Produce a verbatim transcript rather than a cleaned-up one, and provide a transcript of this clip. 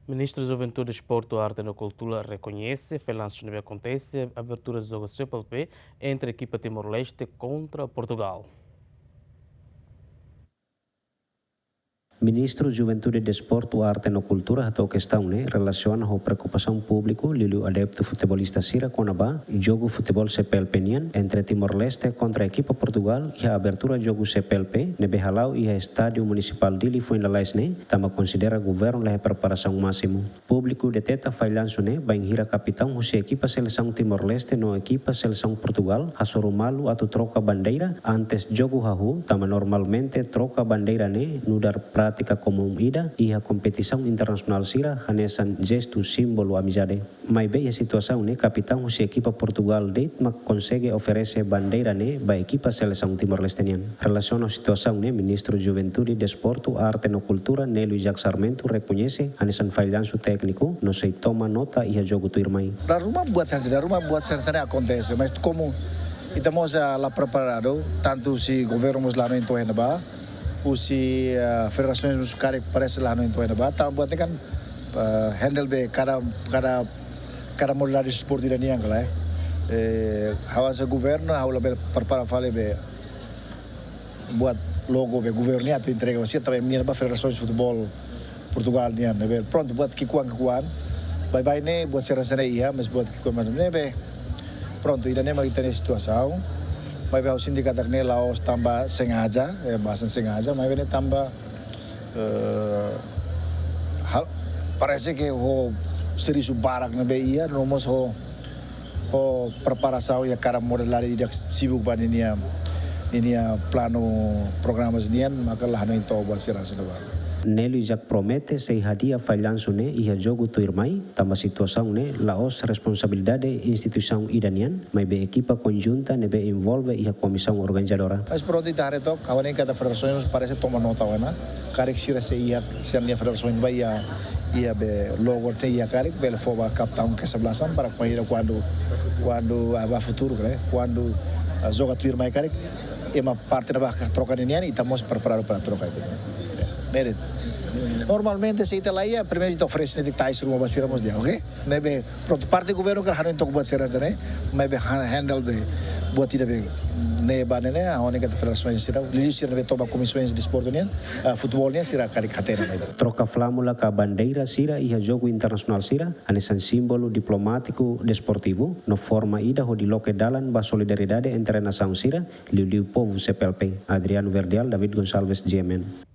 Ministru Juventude, Desportu, Arte no Kultura rekoñese fallansu ne'ebé akontese abertura jogu C P L P entre ekipa Timor-Leste kontra Portugal. Ministru Juventude, Desportu, Arte no Kultura hato'o kestaun ne'e relasiona ho preokupasaun públiku liuliu adeptu futebolista sira kona-ba jogu futeból C P L P nian entre Timor-Leste kontra ekipa Portugal iha abertura jogu C P L P ne'ebé hala'o iha Estádiu Munisipál Dili foin lalais ne'e, tanba konsidera governu la iha preparasaun másimu. Públiku deteta fallansu ne'e bainhira kapitaun husi ekipa selesaun Timor-Leste no ekipa selesaun Portugal hasoru malu atu troka bandeira antes jogu hahú, tanba normalmente troka bandeira ne'e nu'udar prátika komún ida iha kompetisaun internasionál sira hanesan jestu símbolu amizade. Maibé iha situasaun ne'e kapitaun husi ekipa Portugal de'it mak konsege oferese bandeira ne'e ba ekipa selesaun Timor-Leste nian. Relasiona ho situasaun ne'e, Ministru Juventude, Desportu, Arte no Kultura, Nélio Isaac Sarmento, rekoñese hanesan fallansu tékniku no sei toma nota iha jogu tuirmai. Dala ruma buat hanesan, dala ruma buat hanesan ne'e akontese, mas komu ita mós, ah, la preparadu, tantu husi governu mós la hanoin to'o iha ne'ebá, husi, ah, federasaun mós karik parese la hanoin to'o iha ne'ebá, tanba buat ne'e kan, ah, handle be kada, kada, kada modalidade desportu ida nian kala, eh. Eh, ha'u hanesan governu, ha'u labele prepara fali be buat logo be governu nian atu entrega ba sira, tanba imi-nia ne'ebá federasaun futeból Portugal nian, ne'ebé prontu buat ki'ikoan ki'ikoan. Baibain ne'e buat sira hanesan ne'e iha, mas buat ki'ikoan mak ne'ebé. Prontu, ida-ne'e mak ita-nia situasaun. Maibé ha'u sente katak ne'e la'ós tanba sengaja, eh, bahasa sengaja, maibé ne'e tanba, eh, hal, parese ke ho servisu barak ne'ebé iha, no mós ho ho preparasaun iha kada modalidade ida sibuk ba ninia, ninia planu programa nian, maka la hanoin to'o buat sira hanesan ne'ebá. Nélio Isaac promete sei hadi'a fallansu ne'e iha jogu tuirmai, tanba situasaun ne'e la'ós responsabilidade instituisaun ida nian, maibé ekipa konjunta ne'ebé envolve iha komisaun organizadora. Mas prontu, ita haree took, ha'u hanoin katak federasaun parese toma nota ona. Karik sira sei iha, sira-nia federasaun ba iha, iha be logo ne'e iha karik, bele fó ba kapitaun kesablasan para kuandu, kuandu, kuandu, ah, ba futuru, kre, kuandu, ah, jogu tuirmai karik, ema parte ne'ebá troka ninian, ita mós preparadu para troka ita-nian. Ya, ne'e de'it. Normalmente, se ita la iha, primeiru ita oferese netik tais ruma ba sira mós di'ak, oke? Ne'ebé, prontu, parte governu hakarak hanoin took buat sira hanesan ne'e, maibé han-, handle be buat ida be ne'e ba ne'e, ha'u hanoin katak federasaun sira, liuliu sira ne'ebé to'o ba komisaun desportu nian, ah, futeból nian, sira karik hatene ne'e. Troka flámula ka bandeira sira iha jogu internasionál sira, hanesan símbolu diplomátiku desportivu, no forma ida hodi loke dalan ba solidariedade entre nasaun sira, liuliu povu C P L P. Adriano Verdial, David Gonçalves, G M N.